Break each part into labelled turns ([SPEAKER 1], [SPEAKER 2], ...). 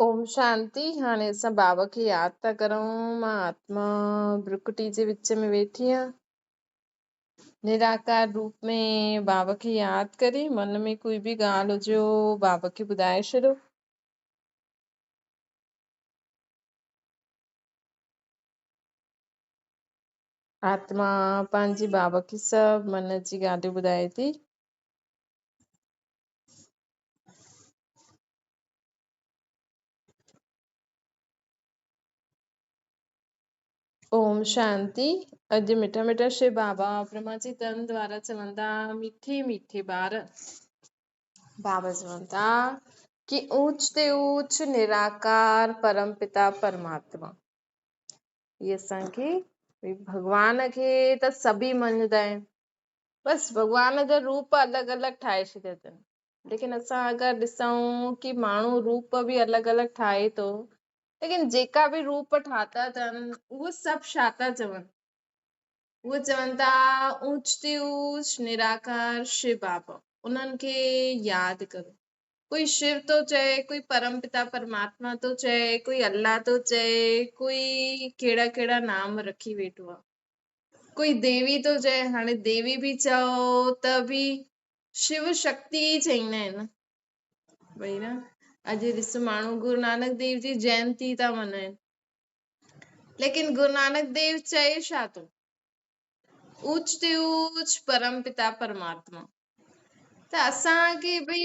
[SPEAKER 1] اوم شانتي. هاڻي اسان بابا کي ياد ٿا ڪرون. مان آتما برڪٽي جي وچ ۾ ويٺي آهيان. نراڪار روپ ۾ بابا کي ياد ڪري من ۾ ڪوئي به ڳالهه هجي بابا کي ٻڌائي ڇڏو. آتما پنهنجي بابا کي سڀ من جي ڳالهيون ٻڌائي ٿي. اوم شانتي. اڄ مٺا مٺا شو بابا برهما جي تن دوارا چوندا مٺي مٺي ٻار. بابا چوندا ڪي اوچ تي اوچ نراڪار پرم پتا پرماتما. هي اسان کي ڀڳوان کي ته سڀئي مڃندا آهن، بس ڀڳوان جا روپ الڳ الڳ ٺاهي ڇڏيا اٿن. ليڪن اسان اگر ڏسون ڪي ماڻهو روپ به الڳ الڳ ٺاهي ٿو، ليڪن جيڪا به روپ ٺاتا اٿن اهي سڀ ڇا ٿا چون؟ اهي چون ٿا اوچ تي اوچ نراڪار شو بابا، انهن کي ياد ڪرو. ڪوئي شو ٿو چئي، ڪوئي پرم پتا پرماتما ٿو چئي، ڪوئي الله ٿو چئي، ڪوئي ڪهڙا ڪهڙا نام رکي ويٺو آهي، ڪوئي ديوي ٿو چئي. هاڻي ديوي به چئو ته به شو شڪتي ئي چئيندا آهن ڀئي نه. اڄ ڏس ماڻهو گرو نانڪ ديو جي جينتي ٿا ملهائن، ليڪن گرو نانڪ ديو چئي ڇا ٿو؟ اوچ تي اوچ پرم پتا پرماتما. ته اسان کي ڀئي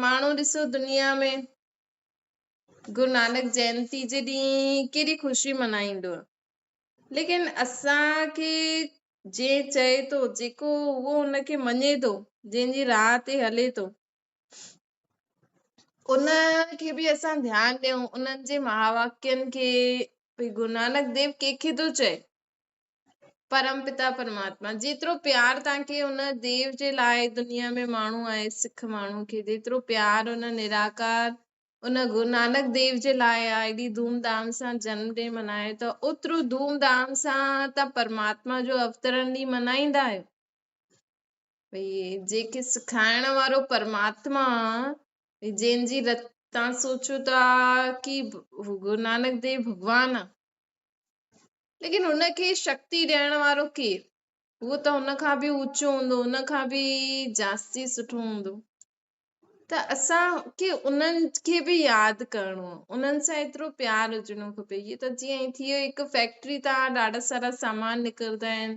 [SPEAKER 1] ماڻهو ڏسو دنيا ۾ گرو نانڪ جينتي جي ڏينهن ڪيڏي خوشي ملهائيندو آهي، ليڪن اسان کي جنهن چئي ٿو جيڪو اهو ان کي مڃي ٿو، جنهن جي راهه تي هلي ٿو، ان کي به اسان ڌيان ڏيون، انهن جي مهاواڪين کي. ڀئي گرو نانڪ ديو ڪنهن کي ٿو چئي؟ پرم پتا پرماتما. جيترو پيار توهان کي ان ديو جي لاءِ دنيا ۾ ماڻهو آهي، سک ماڻهو کي جيترو پيار ان نراڪار ان گرو نانڪ ديو جي لاءِ آهي، ايڏي ڌوم ڌام سان جنم ڏينهن ملهايو ته اوترو ڌوم ڌام سان توهان پرماتما جو اوترڻ ڏينهن ملهائيندا آهيو. ڀئي جيڪي سکائڻ وارو پرماتما، جنهن جي توهان سوچو ٿا ڪي گرو نانڪ ديو ڀڳوان آهي، ليڪن هن کي شڪتي ڏيڻ وارو ڪير؟ اهو ته هن کان به اوچو هوندو، هن کان به جاستي سٺو هوندو. ته اسان کي انهن کي به ياد ڪرڻو آهي، انهن سان ايترو پيار هجڻو کپي. اهو ته جيئن ئي ٿي ويو هڪ فيڪٽري تان ڏاڍا سارا سامان نڪرندا آهن،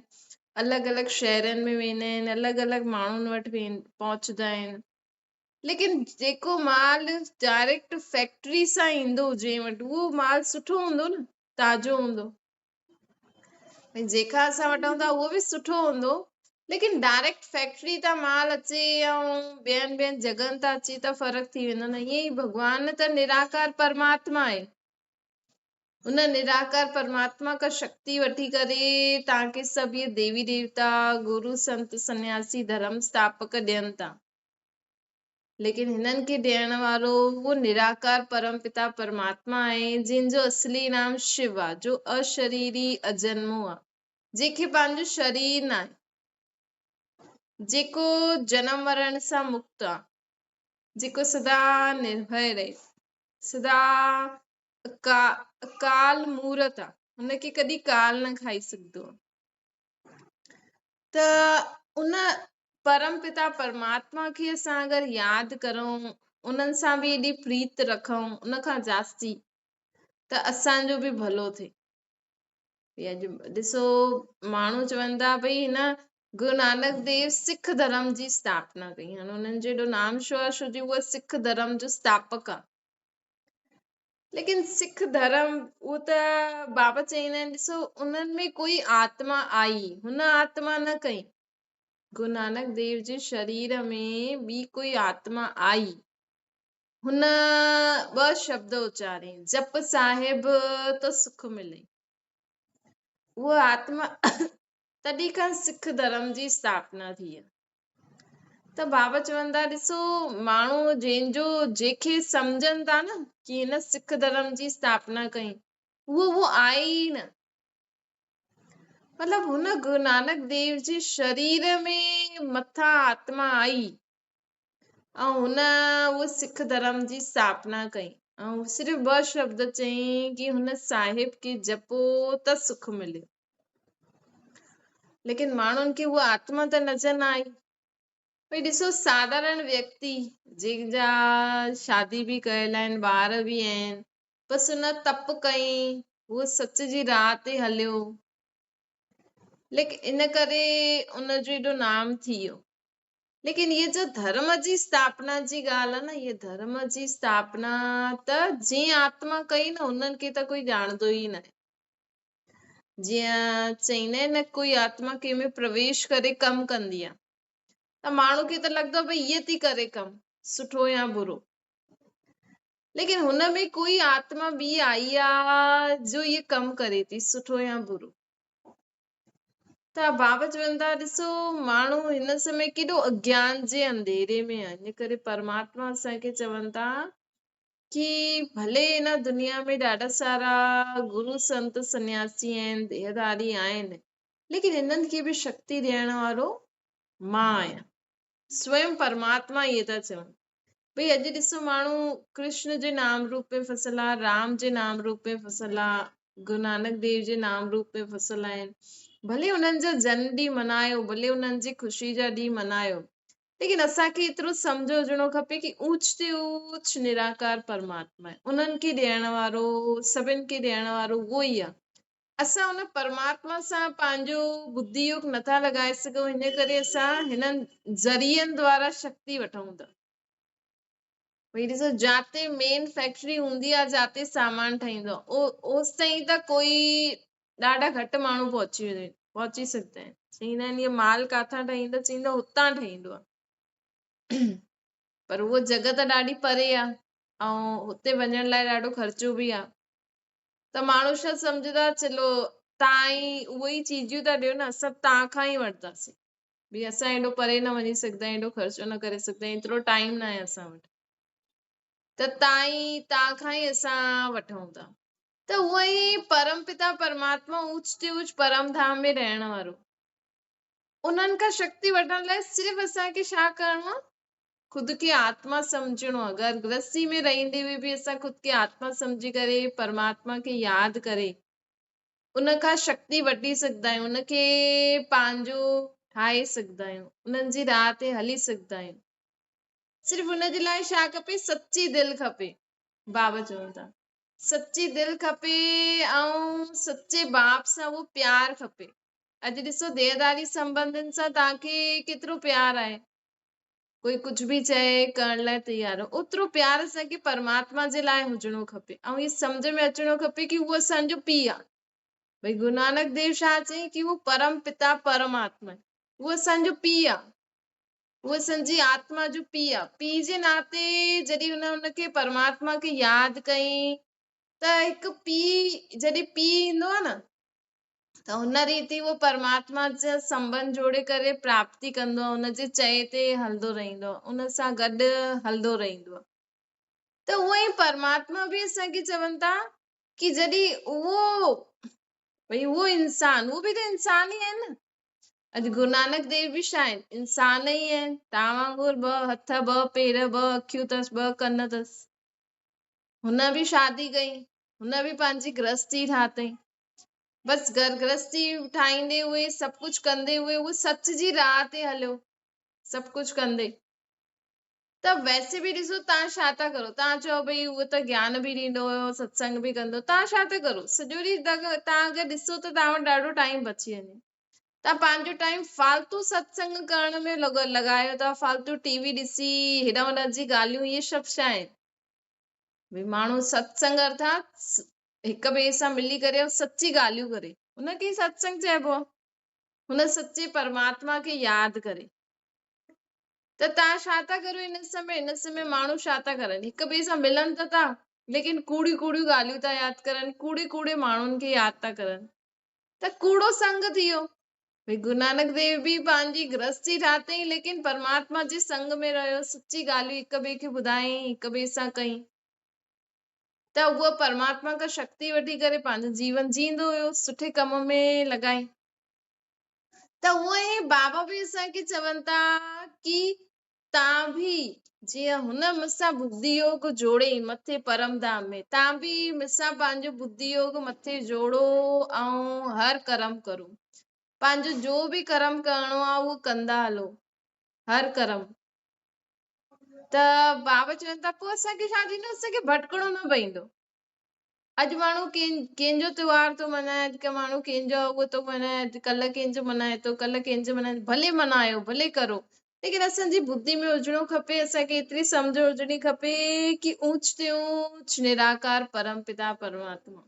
[SPEAKER 1] الڳ الڳ شهرن ۾ ويندا آهن، الڳ الڳ ماڻهن وٽ پهچندا آهن، ليڪن جيڪو مال ڊائريڪٽ فيڪٽري سان ايندو جنهن وٽ، اهو مال سٺو هوندو نه، تازو هوندو. ڀئي جيڪا اسان وٺون ٿا اهو به سٺو هوندو، ليڪن ڊائريڪٽ فيڪٽري تان مال اچي ۽ ٻين ٻين جڳهن تان اچي ته فرق ٿي ويندو نه. ائين ئي ڀڳوان ته نراڪار پرماتما آهي، ان نراڪار پرماتما کان شڪتي وٺي ڪري توهان کي سڀ اهي ديوي ديوتا، گرو، سنت، سنياسي، ڌرم اسٿاپڪ ڏين ٿا، ليڪن هنن کي ڏيڻ وارو اهو نراڪار پرم پتا پرماتما آهي، جنهن جو اصلي نام شو آهي، جو اشريري اجنمو آهي، جنهن کي پنهنجو شرير ناهي، جيڪو جنم مرڻ سان مڪت آهي، جيڪو سدا نرڀي رهي، سدا اڪال مورت آهي، هن کي ڪڏهن ڪال نه کائي سگهندو آهي. ته ان پرم پتا پرماتما کي اسان اگر ياد ڪرون، انهن سان به ايڏي پريت رکون، ان کان جاستي، ته اسان جو به ڀلو ٿئي. ڀئي اڄ ڏسو ماڻهو چون ٿا ڀئي هن گرو نانڪ ديو سک ڌرم جي اسٿاپنا ڪئي. هاڻي انهن جو ايڏو نام ڇو آهي؟ ڇو جو اهو سک ڌرم جو اسٿاپڪ آهي. ليڪن سک ڌرم اهو ته بابا چوندا آهن ڏسو انهن ۾ ڪوئي آتما آئي، هن آتما نه ڪئي. گرو نانڪ ديو جي شرير ۾ ٻي ڪوئي آتما آئي، هن ٻه شبد اچاري، جپ صاحب ته سک ملي. اها آتما تڏهن کان سک ڌرم جي اسٿاپنا ٿي آهي. ته بابا چوندا ڏسو ماڻهو جنهن جو جنهن کي سمجهن ٿا نه ڪي هن سک ڌرم جي اسٿاپنا ڪئي، اهو آهي ئي نه. مطلب هن گرو نانڪ ديو جي شرير ۾ مٿان آتما آئي ۽ هن اهو سک ڌرم جي اسٿاپنا ڪئي. ۽ صرف ٻه شبد چيائين ڪي هن صاحب کي جپو ته سک ملي. ليڪن ماڻهن کي اها آتما ته نظر نه آئي. ڀئي ڏسو ساڌارڻ ويڪتي جنهن جا شادي به ڪيل آهن ٻار به آهن بس هن تپ ڪئي هو سچ جي راهه تي هليو ليڪن ان ڪري ان جو ايڏو نام ٿي ويو. ليڪن هيء جو ڌرم جي اسٿاپنا جي ڳالهه آهي نه، هيء ڌرم جي اسٿاپنا ته جنهن آتما ڪئي نه، انهن کي ته ڪوئي ڄاڻندو ئي ناهي. جيئن چئيندا آهن نه، ڪوئي آتما ڪنهن ۾ پرويش ڪري ڪم ڪندي آهي ته ماڻهو کي ته لڳندو آهي ڀئي هيء ٿي ڪري ڪم، سٺو يا برو. ليڪن هن ۾ ڪوئي آتما ٻي آئي آهي جو هيء ڪم ڪري ٿي، سٺو يا برو. ته بابا چون ٿا ڏسو ماڻهو هن سمي ڪيڏو اگيان جي انڌيري ۾ آهي ان ڪري پرماتما اسان کي چون ٿا ڪي ڀلي هن دنيا ۾ ڏاڍا سارا گرو سنت سنياسي آهن ديهداري آهن ليڪن هنن کي به شڪتي ڏيڻ وارو مان آهيان سويم پرماتما اهي ٿا چون ڀئي اڄ ڏسو ماڻهو ڪرشن جي نام روپ ۾ ڦسل آ، رام جي نام روپ ۾ ڦسل آ، گرو نانڪ ديو جي نام روپ ۾ ڦسل آهن. ڀلي انهن جا جنم ڏينهن منايو، ڀلي انهن جي خوشي جا ڏينهن منايو، ليڪن اسان کي ايترو سمجهه هجڻو کپي ڪي اوچ تي اوچ نراڪار پرماتما آهي، انهن کي ڏيڻ وارو، سڀن کي ڏيڻ وارو اهو ئي آ. اسان ان پرماتما سان پنهنجو ٻڌي يوگ نٿا لڳائي سگهون ان ڪري اسان هنن ذريعن دوارا شڪتي وٺون ٿا. ڀئي ڏسو جاتي مين فيڪٽري هوندي آهي جاتي سامان ٺهيندو آهي اوستائين ته ڪوئي ڏاڍا گهٽ ماڻهو پهچي پهچي سگهندا آهن. چئيندا آهن هي مال ڪاٿان ٺهيندو چئيندا هتان ٺهيندو آهي پر اهو جڳهه ته ڏاڍي پري آهي ۽ هتي وڃڻ لاء ڏاڍو خرچو به آهي. ته ماڻهو شايد سمجهندا چلو تان ئي اهي ئي چيزيون ٿا ڏيو نه اسان تان کان ئي وٺنداسين ڀي اسان ايڏو پري نه وڃي سگهندا آهيون ايڏو خرچو نه ڪري سگهندا آهيون ايترو ٽائيم نه آهي اسان وٽ ته تان ئي تان کان ئي اسان وٺون ٿا ته اهو ئي پرم پتا پرماتما اوچ تي اوچ پرم ڌام ۾ رهڻ وارو انهن کان شڪتي وٺڻ لاء صرف اسان کي ڇا ڪرڻو آهي خود کي آتما سمجهڻو آهي. گهر گرهستي ۾ رهندي هئي به اسان خود کي آتما سمجهي ڪري پرماتما کي ياد ڪري ان کان شڪتي وٺي سگهندا آهيون، ان کي پنهنجو ٺاهي سگهندا آهيون، انهن جي راهه تي هلي سگهندا آهيون. صرف ان جي لاء ڇا کپي؟ سچي دل کپي. بابا چون ٿا سچي دل کپي ۽ سچي باپ سان اهو پيار کپي. اڄ ڏسو ديهداري سنٻنڌين سان توهان کي ڪيترو پيار آهي. ڪوئي ڪجهه به چئي ڪرڻ لاء تيار هو. اوترو پيار اسان کي پرماتما جي لاء هجڻو کپي ۽ هي سمجهه ۾ اچڻو کپي ڪي هو اسان جو پيء آهي. ڀئي گرو نانڪ ديو شاهه چيائين ڪي هو پرم پتا پرماتما آهي. هو اسان جو پيء آهي. هو اسان جي آتما جو پيء آهي. پيء جي ناتي جڏهن هن هن کي پرماتما کي ياد ڪيائين ته هڪ پيء جڏهن پيء ايندو آهي نه ته ان ريت ئي اهو پرماتما سان سنٻنڌ جوڙي ڪري پراپتي ڪندو آهي، ان جي چئي تي هلندو رهندو آهي، ان سان گڏ هلندو رهندو آهي. ته اهو ئي پرماتما به اسان کي چون ٿا ڪي جڏهن اهو ڀئي اهو انسان اهو به ته انسان ئي آهي نه. اڄ گرو نانڪ ديو به ڇا آهن؟ انسان ئي آهن. توهان وانگر ٻه هٿ، ٻه پير، ٻه اکيون اٿس، ٻه ڪن اٿس. هن به شادي ڪئي، هن به پنهنجي گرهستي ٺاهتئي. بس گهر گرهستي ٺاهيندي هئي سڀ ڪجهه ڪندي هئي هو سچ جي راهه تي هليو سڀ ڪجهه ڪندي ته ويسي به ڏسو تان ڇا ٿا ڪرو تان چئو ڀئي هو ته گيان به ڏيندو هيو ستسنگ به ڪندو تان ڇا ٿا ڪرو سڄو ڏينهن تان اگر ڏسو ته تان وٽ ڏاڍو ٽائيم بچي وڃي تان پنهنجو ٽائيم فالتو ستسنگ ڪرڻ ۾ لڳايو ٿا فالتو ٽي وي ڏسي هيڏانهن هوڏانهن جي ڳالهيون اهي سڀ ڇا آهن ڀئي ماڻهو ستسنگ ارٿات هڪ ٻئي سان ملي ڪري ۽ سچي ڳالهيون ڪري ان کي ئي ستسنگ چئبو آهي. هن سچي پرماتما کي ياد ڪري ته توهان ڇا ٿا ڪريو هن سمي هن سمي ماڻهو ڇا ٿا ڪرن هڪ ٻئي سان ملن ته ٿا ليڪن ڪوڙيون ڪوڙيون ڳالهيون ٿا ياد ڪرن ڪوڙي ڪوڙي ماڻهن کي ياد ٿا ڪرن ته ڪوڙو سنگ ٿي ويو. ڀئي گرو نانڪ ديو به پنهنجي گرهستي ٺاهتئين ليڪن پرماتما جي سنگ ۾ رهيو سچي ڳالهيون هڪ ٻئي کي ٻڌايائين هڪ ٻئي سان ڪئين. ته هو پرماتما کان شڪتي وٺي ڪري پنهنجو جيون جيئندو هيو، سٺي ڪم ۾ لڳائي. ته اهو ئي بابا به اسان کي چون ٿا ڪي توهان به جيئن هن مون سان ٻڌي يوگ جوڙي مٿي پرم ڌام ۾، توهان به مون سان پنهنجو ٻڌي يوگ مٿي جوڙو ۽ هر ڪرم ڪرو. پنهنجو جو به ڪرم ڪرڻو آهي اهو ڪندا هلو، هر ڪرم. ته بابا چون ٿا پوء اسان کي ڇا ٿيندو، اسان کي ڀٽڪڻو نه پوندو. اڄ ماڻهو ڪنهن جو تيوهار ٿو ملهائي، اڄ ڪلهه ماڻهو ڪنهن جو اهو ٿو ملهائي، اڄ ڪلهه ڪنهن جو ملهائي ٿو، ڪلهه ڪنهن جو ملهائي، ڀلي ملهايو ڀلي ڪرو، ليڪن اسان جي ٻڌي ۾ هجڻو کپي، اسان کي ايتري سمجهه هجڻي کپي ڪي اونچ تي اونچ نراڪار پرم پتا پرماتما،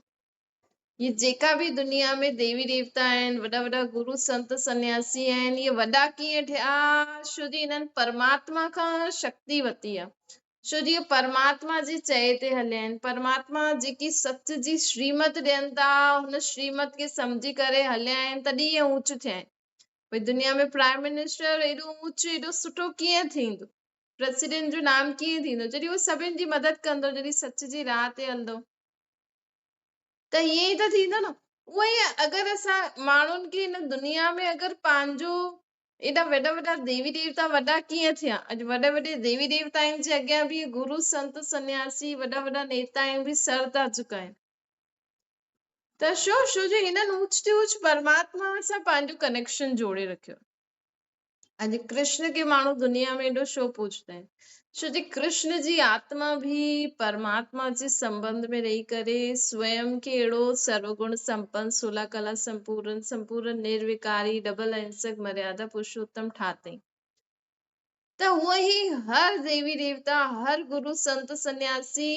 [SPEAKER 1] هي جيڪا به دنيا ۾ ديوي ديوتا آهن، وڏا وڏا گرو سنت سنياسي آهن، اهي وڏا ڪيئن ٺهيا؟ ڇو جي انهن پرماتما کان شڪتي ورتي آهي، ڇو جي اهي پرماتما جي چئي تي هليا آهن، پرماتما جيڪي سچ جي شريمت ڏين ٿا، ان شريمت کي سمجهي ڪري هليا آهن، تڏهن اهي اوچ ٿيا آهن. ڀئي دنيا ۾ پرائم منسٽر ايڏو اوچ ايڏو سٺو ڪيئن ٿيندو، پريزيڊنٽ جو نام ڪيئن ٿيندو، جڏهن اهو سڀن جي مدد ڪندو، جڏهن سچ جي راهه تي هلندو ته ائين ئي ته ٿيندو نه. اهو ئي اگر اسان ماڻهن کي هن دنيا ۾ اگر پنهنجو ايڏا وڏا وڏا ديوي ديوتا وڏا ڪيئن ٿيا، اڄ وڏي وڏي ديوي ديوتائن جي اڳيان به گرو سنت سنياسي وڏا وڏا نيتائون به سر ٿا جهڪائن ته ڇو؟ ڇو جو هنن اوچ تي اوچ پرماتما سان پنهنجو ڪنيڪشن جوڙي رکيو. اڄ ڪرشن کي ماڻهو دنيا ۾ ايڏو ڇو پوڄندا آهن؟ ڇو جي ڪرشن جي آتما به پرماتما جي سنٻنڌ ۾ رهي ڪري سويم کي اهڙو سروگڻ سمپن، سولا ڪلا سمپورن، سمپورن نروڪاري، ڊبل اهنسڪ، مريادا پرشوتم ٺاتائين ته هونء ئي هر ديوي ديوتا، هر گرو سنت سنياسي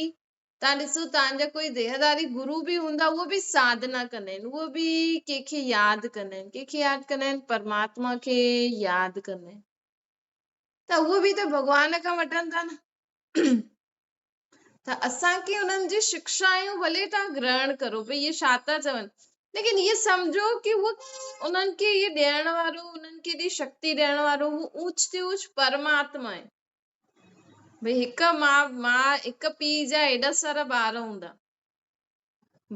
[SPEAKER 1] توهان ڏسو توهان جا ڪوئي ديهداري گرو به هوندا اهو به ساڌنا ڪندا آهن، اهو به ڪنهن کي ياد ڪندا آهن، ڪنهن کي ياد ڪندا آهن؟ پرماتما کي ياد ڪندا آهن ته اهو به ته ڀڳوان کان وٺن ٿا نه. ته اسان کي انهن جي شڪشايون ڀلي توهان گرهڻ ڪرو ڀئي اهي ڇا ٿا چون، ليڪن اهي سمجهو ڪي اهو انهن کي اهي ڏيڻ وارو، انهن کي ايڏي شڪتي ڏيڻ وارو اهو اوچ تي اوچ پرماتما آهي. ڀئي هڪ ماء ماء هڪ پيء جا ايڏا سارا ٻار هوندا،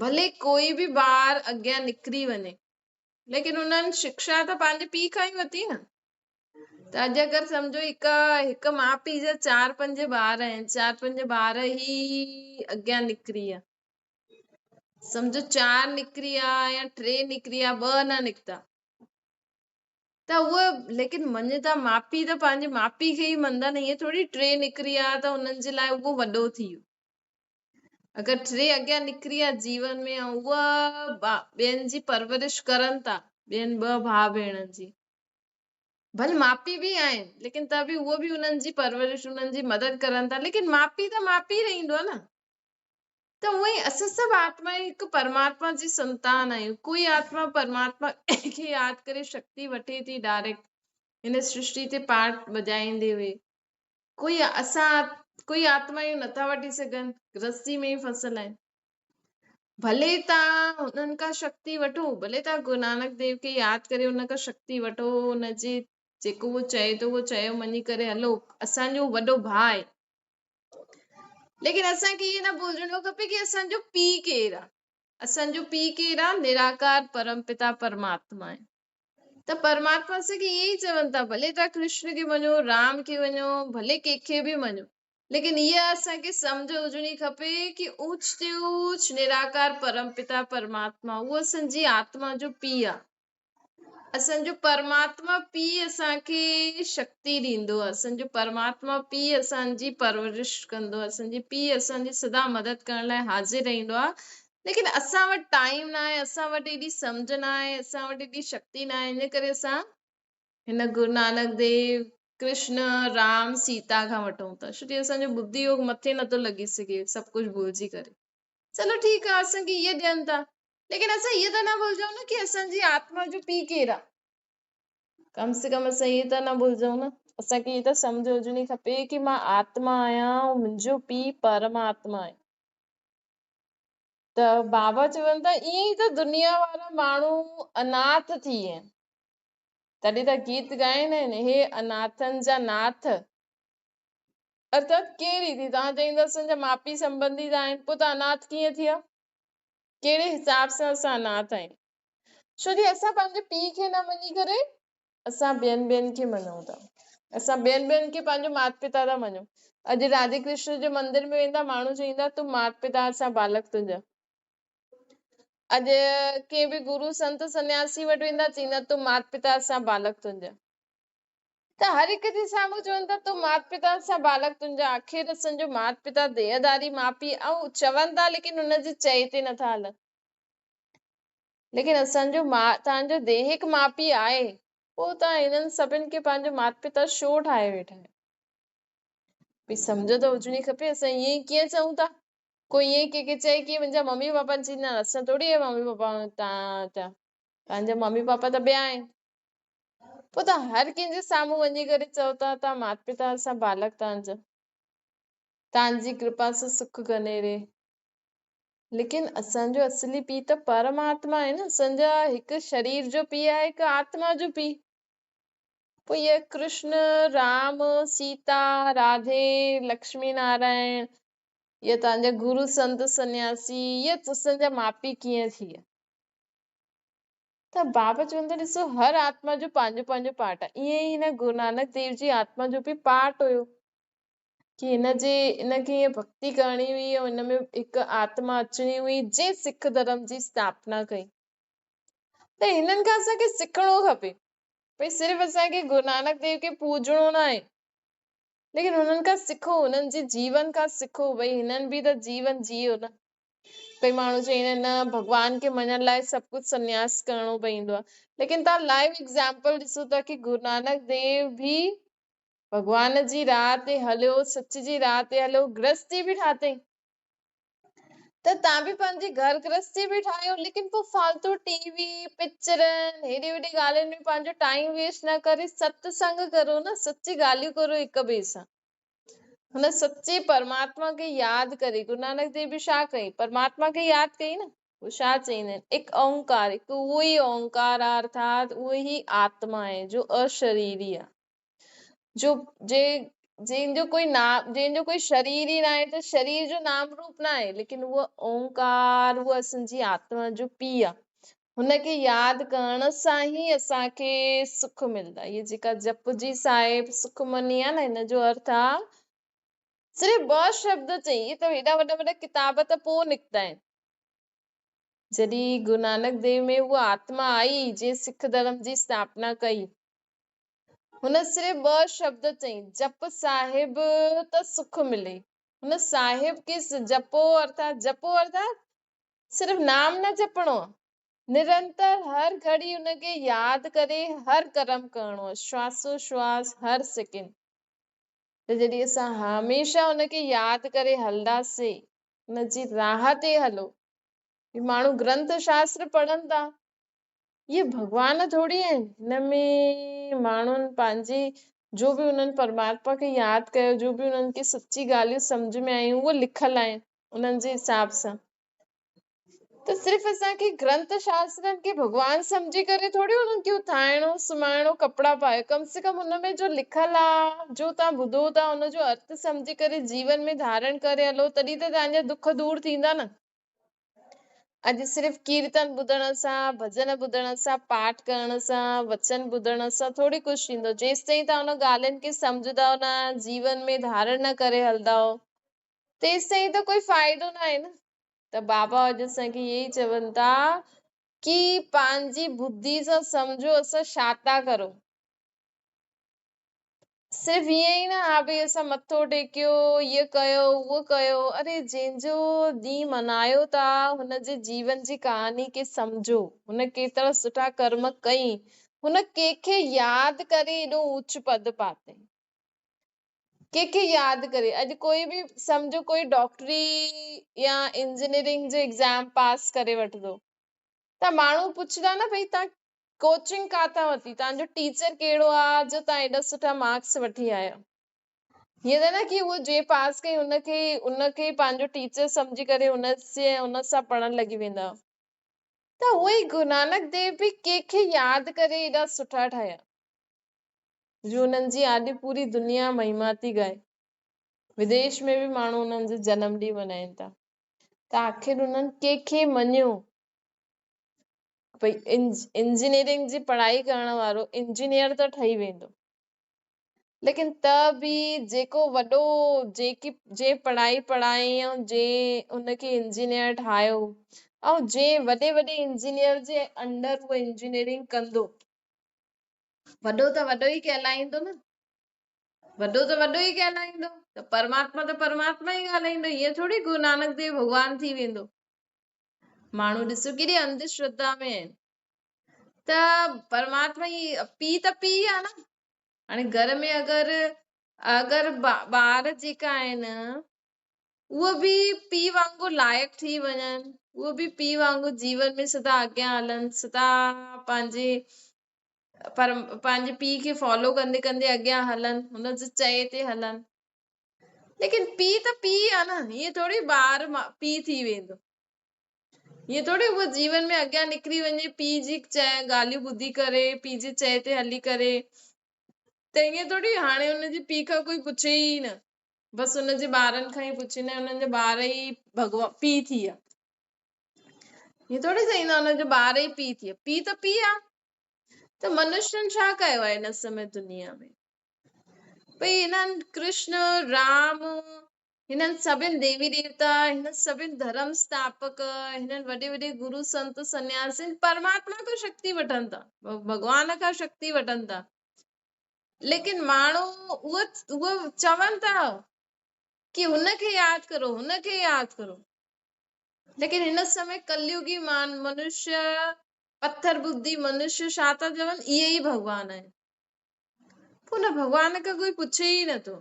[SPEAKER 1] ڀلي ڪوئي به ٻار اڳيان نڪري وڃي، ليڪن انهن شڪشا ته پنهنجي پيء کان ئي ورتي نه. ته اڄ اگر سمجهو هڪ هڪ ماء پيء جا چار پنج ٻار آهن، چار پنج ٻار ئي اڳيان نڪري ويا، سمجهو چار نڪري ويا يا ٽي نڪري ويا، ٻه نه نڪتا، ته اهي ليڪن مڃ ٿا ماء پيء ته پنهنجي ماء پيء کي ئي مڃندا نه، ائين ٿوري ٽي نڪري آ ته انهن جي لاء اهو وڏو ٿي ويو. اگر ٽي اڳيان نڪري آ جيون ۾ ۽ اها ٻين جي پرورش ڪرن ٿا، ٻين ٻه ڀاء ڀيڻن جي، ڀل ماء پيء به آهن ليڪن ته به اهو به انهن جي پرورش انهن جي مدد ڪرن ٿا، ليڪن ماء پيء ته ماء پيء رهندو آ نه. ته اونئن ئي اسان سڀ آتمائون هڪ پرماتما جي سنتان آهيون. ڪوئي آتما پرماتما کي ياد ڪري شڪتي وٺي ٿي ڊائريڪٽ هن سرشٽي تي پارٽ بجائيندي هئي. ڪوئي اسان ڪوئي آتمائون نٿا وٺي سگهن، گرهستي ۾ ئي ڦسل آهن. ڀلي توهان هنن کان شڪتي وٺو، ڀلي توهان گرو نانڪ ديو کي ياد ڪري ان کان شڪتي وٺو، ان جي جيڪو هو چئي ٿو اهو چيو مڃي ڪري هلو، اسان جو وڏو ڀاء آهي. ليڪن اسان کي اهو نه ڀلجڻو کپي ڪي اسان جو پيء ڪير آ؟ اسان جو پيء ڪير آ؟ نراڪار پرم پتا پرماتما آهي. ته پرماتما اسان کي ائين ئي چون ٿا ڀلي توهان ڪرشن کي مڃو، رام کي مڃو، ڀلي ڪنهن کي به مڃو، ليڪن اها اسان کي سمجهه هجڻي کپي ڪي اوچ تي اوچ نراڪار پرم پتا پرماتما اهو اسان جي آتما جو پيء آ. اسان جو پرماتما پيء اسان کي شڪتي ڏيندو، اسان جو پرماتما پيء اسان جي پرورش ڪندو، اسان جي پيء اسان جي سدا مدد ڪرڻ لاء حاضر رهندو آهي، ليڪن اسان وٽ ٽائيم ناهي، اسان وٽ ايڏي سمجهه ناهي، اسان وٽ ايڏي شڪتي ناهي، ان ڪري اسان هن گرو نانڪ ديو، ڪرشن، رام، سيتا کان وٺون ٿا، ڇو جو اسان جو ٻڌي يوگ مٿي نٿو لڳي سگهي سڀ ڪجهه ڀلجي ڪري. چلو ٺيڪ آهي اسان کي اهي ڏين ٿا، ليڪن اسان هيء ته نه ڀلجون نه ڪي اسان جي آتما جو پيء ڪير آ؟ ڪم سي ڪم اسان هيء ته نه ڀلجون نه. اسان کي هيء ته سمجهه هجڻي کپي ڪي مان آتما آهيان ۽ منهنجو پيء پرماتما آهي. ته بابا چون ٿا ائين ئي ته دنيا وارا ماڻهو اناٿ ٿي ويا آهن. تڏهن ته گيت ڳائيندا آهن، هي اناٿن جا ناٿ. ارٿات ڪهڙي ٿي؟ توهان چئيندا اسان جا ماء پيء سنٻنڌي ته آهن، پوء ته اناٿ ڪيئن ٿيا؟ ڪهڙي حساب سان اسان اناٿ آهيون؟ ڇو جو اسان پنهنجي پيء کي نه مڃي ڪري اسان ٻين ٻين کي مڃون ٿا. اسان ٻين ٻين کي پنهنجو مات پتا ٿا مڃون. اڄ راڌي ڪرشن جي مندر ۾ ويندا ماڻهو چئيندا تون مات پتا اسان بالڪ تنهنجا. اڄ ڪنهن به گرو سنت سنياسي وٽ ويندا چئيندا تون مات پتا اسان بالڪ تنهنجا. ته هر هڪ جي سامهون چون ٿا تون مات پتا اسان بالڪ تنهنجا. آخر اسان جو مات پتا ديهداري ماء پيء ۽ چون ٿا ليڪن ان جي چئي تي نٿا هلن. ليڪن اسان جو ماء توهان جو ديهڪ ماء پيء آهي پوء توهان هنن سڀن کي پنهنجو مات پتا ڇو ٺاهي ويٺا آهيو؟ ڀئي سمجهه ته هجڻي کپي اسان ائين ئي ڪيئن چئون ٿا؟ ڪوئي ائين ڪنهن کي چئي ڪي منهنجا ممي پاپا چئيندا آهن اسان ٿوري آهي ممي پاپا توهان جا توهان جا ممي پاپا ته ٻيا آهن. پوء توهان هر ڪنهن جي سامهون وڃي ڪري چئو ٿا توهان مات پتا اسان بالڪ توهان جا توهان جي ڪرپا سان سک گهنيري. ليڪن اسان جو اصلي پيء ته پرماتما آهي نه، اسان جا هڪ شرير جو پيء آهي هڪ آتما جو پيء. پوء اهي ڪرشن، رام، سيتا، راڌي، لڪشمي نارائڻ يا توهان جا گرو سنت سنياسي اهي اسان جا ماء پيء ڪيئن ٿي ويا؟ ته بابا چون ٿا ڏسو هر آتما جو پنهنجو پنهنجو پارٽ آهي. ائين ئي هن گرو نانڪ ديو جي آتما جو به پارٽ هيو. ڪي هن جي ان کي ائين ڀڳتي ڪرڻي هئي ۽ ان ۾ هڪ آتما اچڻي هئي جنهن سک ڌرم جي اسٿاپنا ڪئي ته هنن کان اسان کي سکڻو کپي ڀئي صرف اسان کي گرو نانڪ ديو کي پوڄڻو نه آهي ليڪن هنن کان سکو هنن جي جيون کان سکو ڀئي هنن به ته جيون جيئو نه ڪئي ماڻهو چئيندا آهن نه ڀڳوان کي مڃڻ لاء سڀ ڪجهه سنياس ڪرڻو پوندو آهي ليڪن تان لائيو ايگزامپل ڏسو ٿا ڪي گرو نانڪ ديو به ڀڳوان جي راهه تي هليو، سچ جي راهه تي هليو، گرهستي به ٺاتئين ته تان به پنهنجي گهر گرهستي به ٺاهيو ليڪن پوء فالتو ٽي وي، پڪچرن، هيڏي هوڏي ڳالهين ۾ پنهنجو ٽائيم ويسٽ نه ڪري ست سنگ ڪرو نه، سچي ڳالهيون ڪرو هڪ ٻئي سان. هن سچي پرماتما کي ياد ڪري، گرو نانڪ ديو به ڇا ڪئي؟ پرماتما کي ياد ڪئي نه. هو ڇا چئيندا آهن؟ اڪ اونڪار، هڪ اهو ئي اونڪار آهي ارٿات اهو ئي آتما آهي جو اشريري آهي. جو جي جنهن جو ڪوئي نام جنهن جو ڪوئي شرير ئي ناهي ته شرير جو نام روپ ناهي ليڪن اهو اونڪار اهو اسان جي آتما جو پيء آ هن کي ياد ڪرڻ سان ئي اسان کي سک ملندا هي جيڪا جپ جي صاحب سک مني آ نه هن جو ارٿ آ صرف ٻه شبد چئي هي ته هيڏا وڏا وڏا ڪتاب ته پوء نڪتا آهن جڏهن گرو نانڪ ديو ۾ اها آتما آئي جنهن سک ڌرم جي اسٿاپنا ڪئي هن صرف ٻه شبد چئي، جپ صاحب ته سک ملي. هن صاحب کي جپو ارٿات جپو ارٿات صرف نام نه جپڻو آ، نرنتر هر گهڙي ان کي ياد ڪري هر ڪرم ڪرڻو آ، شواسو شواس هر سيڪنڊ. ته جڏهن اسان هميشه ان کي ياد ڪري هلنداسين، ان جي راهه تي هلو. هي ماڻهو گرنٿ شاستر پڙهن ٿا، اهي ڀڳوان ٿوري آهن. هن ۾ ماڻهن پنهنجي جو به انهن پرماتما کي ياد ڪيو، جو به انهن کي سچي ڳالهيون سمجهه ۾ آيون اهي لکيل آهن انهن جي حساب سان. ته صرف اسان کي گرنٿ شاسترن کي ڀڳوان سمجهي ڪري ٿوري انهن کي اٿائڻو سمهائڻو ڪپڙا پايو ڪم سي ڪم ان ۾ جو لکيل آ جو توهان ٻڌو ٿا ان جو ارٿ سمجهي ڪري جيون ۾ ڌارڻ ڪري هلو تڏهن ته توهان جا دک دور ٿيندا نه. اڄ صرف ڪيرتن ٻڌڻ سان، ڀڄن ٻڌڻ سان، پاٺ ڪرڻ سان، وچن ٻڌڻ سان ٿوري ڪجهه ٿيندو. جيستائين توهان انهن ڳالهين کي سمجهندؤ نه، جيون ۾ ڌارڻ نه ڪري هلندؤ، تيستائين ته ڪوئي فائدو ناهي نه. ته بابا اڄ اسان کي اهي ئي چون ٿا ڪي پنهنجي ٻڌي سان سمجهو اسان ڇا ٿا ڪرون. صرف ائين ئي نه ها ڀئي اسان مٿو ٽيڪيو، هيء ڪيو، اهو ڪيو، اري جنهن جو ڏينهن منايو ٿا هن جي جيون جي ڪهاڻي کي سمجهو، هن ڪيترا سٺا ڪرم ڪئين، هن ڪنهن کي ياد ڪري ايڏو اوچ پد پاتئين، ڪنهن کي ياد ڪري، اڄ ڪوئي به سمجهو ڪوئي ڊاڪٽري يا انجنيئرنگ جو ايگزام پاس ڪري وٺندو ته ماڻهو پڇندا نه ڀئي تان ڪوچنگ ڪاٿان ورتي؟ توهان جو ٽيچر ڪهڙو آ جو توهان ايڏا سٺا مارڪس وٺي آيا؟ هيئن ته نه ڪي اهو جنهن پاس ڪئي ان کي ان کي ئي پنهنجو ٽيچر سمجهي ڪري ان سي ان سان پڙهڻ لڳي ويندا. ته اهو ئي گرو نانڪ ديو به ڪنهن کي ياد ڪري ايڏا سٺا ٺاهيا جو انهن جي آڏي پوري دنيا مهما ٿي ڳائي. وديش ۾ به ماڻهو انهن جو جنم ڏينهن ملهائين ٿا. ته آخر انهن ڪنهن کي مڃيو؟ ڀئي انجنيئرنگ جي پڙهائي ڪرڻ وارو انجنيئر ته ٺهي ويندو ليڪن ته به جيڪو وڏو جيڪي جنهن پڙهائي پڙهائي ۽ جنهن ان کي انجنيئر ٺاهيو ۽ جنهن وڏي وڏي انجنيئر جي انڊر اهو انجنيئرنگ ڪندو، وڏو ته وڏو ئي ڪهلائيندو نه، وڏو ته وڏو ئي ڪهلائيندو، ته پرماتما ته پرماتما ئي ڳالهائيندو، ائين ٿوري گرو نانڪ ديو ڀڳوان ٿي ويندو. ماڻهو ڏسو ڪيڏي انڌ شرڌا ۾ آهن. ته پرماتما ئي پيء ته پيء آهي نه. هاڻي گهر ۾ اگر اگر ٻار جيڪا آهن اهي به پيء وانگر لائق ٿي وڃن، اهي به پيء وانگر جيون ۾ سدا اڳيان هلن، سدا پنهنجي پر پنهنجي پيء کي فالو ڪندي ڪندي اڳيان هلن، هن جي چئي تي هلن. ليڪن پيء ته پيء آهي نه، ائين ٿوري ٻار پيء ٿي ويندو. ائين ٿوري هو جيون ۾ اڳيان نڪري وڃي پيء جي ڳالهيون ٻڌي ڪري، پيء جي چئي تي هلي ڪري، ته ائين ٿوري هاڻي هن جي پيء کان ڪوئي پڇي ئي نه، بس هن جي ٻارن کان ئي پڇي نه، هنن جا ٻار ئي ڀڳوان پيء ٿي ويا. ائين ٿوري چئيندا هن جو ٻار ئي پيء ٿي ويا، پيء ته پيء آ. ته منشين ڇا ڪيو آهي هن سمي دنيا ۾؟ ڀئي هنن ڪرشن، رام، هنن سڀن ديوي ديوتا، هنن سڀن ڌرم سٿاپڪ، هنن وڏي وڏي گرو سنت سنياسين پرماتما کان شڪتي وٺن ٿا، ڀڳوان کان شڪتي وٺن ٿا، ليڪن ماڻهو اهو چون ٿا ڪي هن کي ياد ڪرو، هن کي ياد ڪرو، ليڪن هن سمي ڪليوگي مان منشيه، پٿر ٻڌي منشيه ڇا ٿا چون، اهي ئي ڀڳوان آهن. پوء ان ڀڳوان کان ڪوئي پڇي ئي نٿو.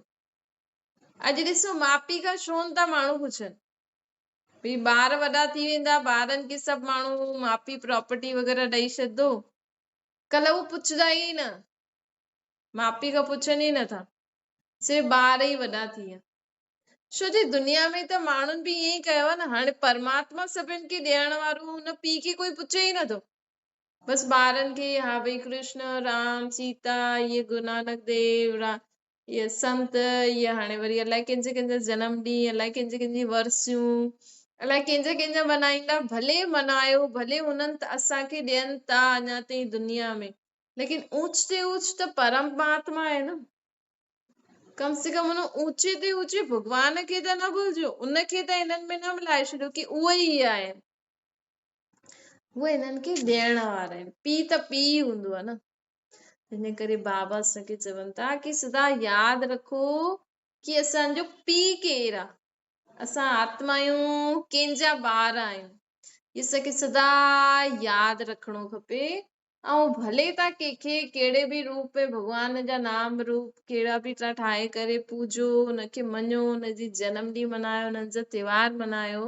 [SPEAKER 1] اڄ ڏسو ماء پيء کان ڇو نه ٿا ماڻهو پڇن. ڀئي ٻار وڏا ٿي ويندا، ٻارن کي سڀ ماڻهو ماء پيء پراپرٽي وغيره ڏئي ڇڏندو، ڪلهه هو پڇندا ئي نه، ماء پيء کان پڇن ئي نٿا، صرف ٻار ئي وڏا ٿي ويا. ڇو جي دنيا ۾ ته ماڻهن به ائين ئي ڪيو آهي نه، هاڻي پرماتما سڀن کي ڏيڻ وارو هن پيء کي ڪوئي پڇي ئي نٿو. بس ٻارن کي ها ڀئي ڪرشن، رام، سيتا، اهي گرو نانڪ ديو، اهي سنت، اهي هاڻي وري الائي ڪنهن جي ڪنهن جا جنم ڏينهن، الائي ڪنهن جي ڪنهن جي ورسيون، الائي ڪنهن جا ڪنهن جا منائيندا، ڀلي منايو، ڀلي هنن ته اسان کي ڏين ٿا اڃا تائين دنيا ۾، ليڪن اوچ تي اوچ ته پرماتما آهي نه. ڪم سي ڪم ان اوچي تي اوچي ڀڳوان کي ته نه ڀلجو، ان کي ته هنن ۾ نه ملائي ڇڏيو ڪي اهي ئي آهن. اهي هنن کي ڏيڻ وارا آهن. پيء ته پيء ئي هوندو آهي نه. ان ڪري بابا اسان کي چون ٿا ڪي سدا ياد رکو ڪي اسان جو پيء ڪير آهي، اسان آتمايون ڪنهن جا ٻار آهيون. هي اسان کي سدا ياد رکڻو کپي. ۽ ڀلي تان ڪنهن کي ڪهڙي به روپ ۾ ڀڳوان جا نام روپ ڪهڙا به تان ٺاهي ڪري پوڄو، ان کي مڃو، ان جي جنم ڏينهن منايو، انهن جا تهوار منايو،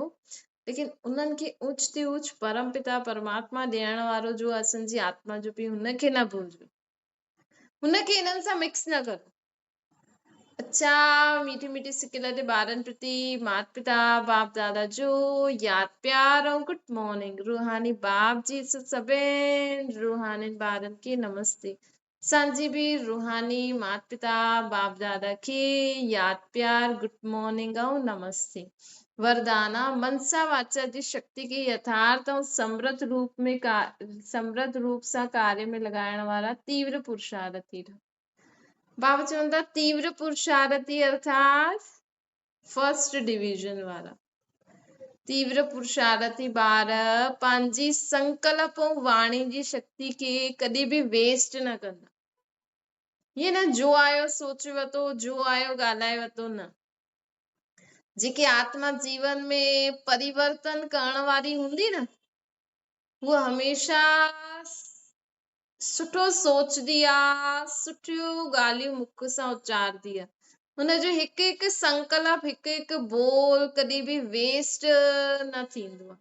[SPEAKER 1] ليڪن انهن کي اوچ تي اوچ پرم پتا پرماتما ڏيڻ وارو جو اسان جي آتما جو پيء هن کي نه ڀلجو، هن کي انهن سان مڪس نه ڪرو. اڇا ميٺي ميٺي سڪيل تي ٻارن پرتي مات پتا باپ دادا جو ياد پيار ۽ گڊ مارننگ روحاني باپ جي سڀين روحانين ٻارن کي نمستي. اسان جي به روحاني مات پتا باپ دادا کي ياد پيار گڊ مارننگ ۽ نمستي. وردانا، منسا واچا جي شڪتي کي يٿارٿ ۽ سمرٿ روپ ۾ سمرٿ روپ سان ڪاري ۾ لڳائڻ وارا تيور پرشارٿي رهو. بابا چون ٿا تيور پرشارٿي ارٿات فرسٽ ڊويزن وارا تيور پرشارٿي ٻار پنهنجي سنڪلپ ۽ واڻي جي شڪتي کي ڪڏهن به ويسٽ نه ڪندا. ائين نه جو آيو سوچي ورتو، جو آيو ڳالهائي ورتو، نه. جيڪي آتما جيون ۾ پريورتن ڪرڻ واري هوندي نه، هوء هميشه سٺو سوچندي آ، سٺيون ڳالهيون مک سان اچاردي آ. هن جو هڪ هڪ سنڪلپ، هڪ هڪ ٻول ڪڏهن به ويسٽ نه ٿيندو آ.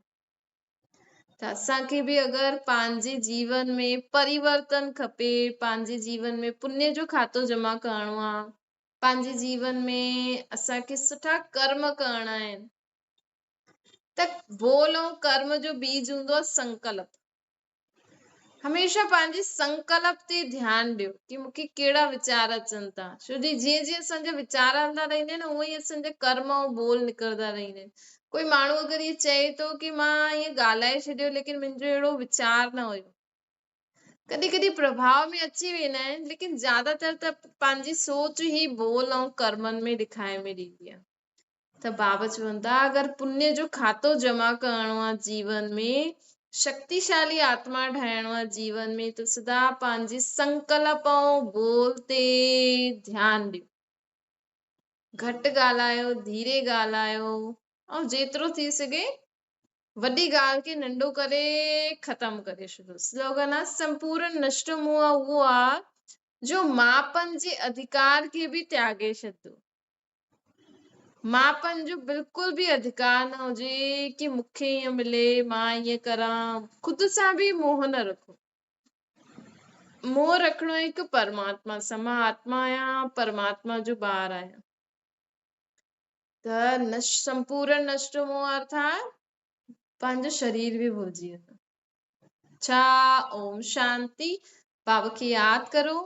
[SPEAKER 1] ته اسان کي به اگر پنهنجي جيون ۾ پريورتن کپي، پنهنجي جيون ۾ پڃ جو کاتو جمع ڪرڻو آ، پنهنجي جيون ۾ اسان کي سٺا ڪرم ڪرڻا آهن ته ٻول ۽ ڪرم جو بيج هوندو آ سنڪلپ. هميشه پنهنجي سنڪلپ تي ڌيان ڏيو ڪي مون کي ڪهڙا ويچار اچن ٿا، ڇو جي جيئن جيئن اسان جا ويچار هلندا رهندا آهن اونئن ئي اسان جا ڪرم ۽ ٻول نڪرندا رهندا آهن. ڪوئي ماڻهو اگر ائين چئي ٿو ڪي مان ائين ڳالهائي ڇڏيو ليڪن منهنجو اهڙو ويچار نه هيو. ڪڏهن ڪڏهن پرڀاء ۾ اچي ويندا آهن، ليڪن زياده تر ته پنهنجي سوچ ئي ٻول ۽ ڪرمن ۾ ڏکائي ۾ ڏيندي آهي. ته بابا چون ٿا اگر پڃ جو کاتو جمع ڪرڻو آهي جيون ۾، شڪتيشالي آتما ٺاهڻو آهي جيون ۾ ته سدا پنهنجي سنڪلپ ۽ ٻول تي ڌيان ڏيو. گهٽ ڳالهايو، ڌيري ڳالهايو ۽ جيترو ٿي سگهي وڏي ڳالهه کي ننڍو ڪري ختم ڪري ڇڏيو. سلوگن آ سمپورن نشٽ موهه اهو آ جو ماپن جي اڌڪار کي به تياڳي ڇڏيو. ماپن جو بلڪل به اڌڪار نه هجي ڪي مون کي ائين ملي، مان ائين ڪران، خود سان به موهه نه رکو. موهه رکڻو هڪ پرماتما سان، مان آتما آهيان، پرماتما جو ٻار آهيان. ته سمپورن نشٽ موهه ارٿات پنهنجو شرير به ڀلجي وڃو. ڇا اوم شانتي. بابا کي ياد ڪرو.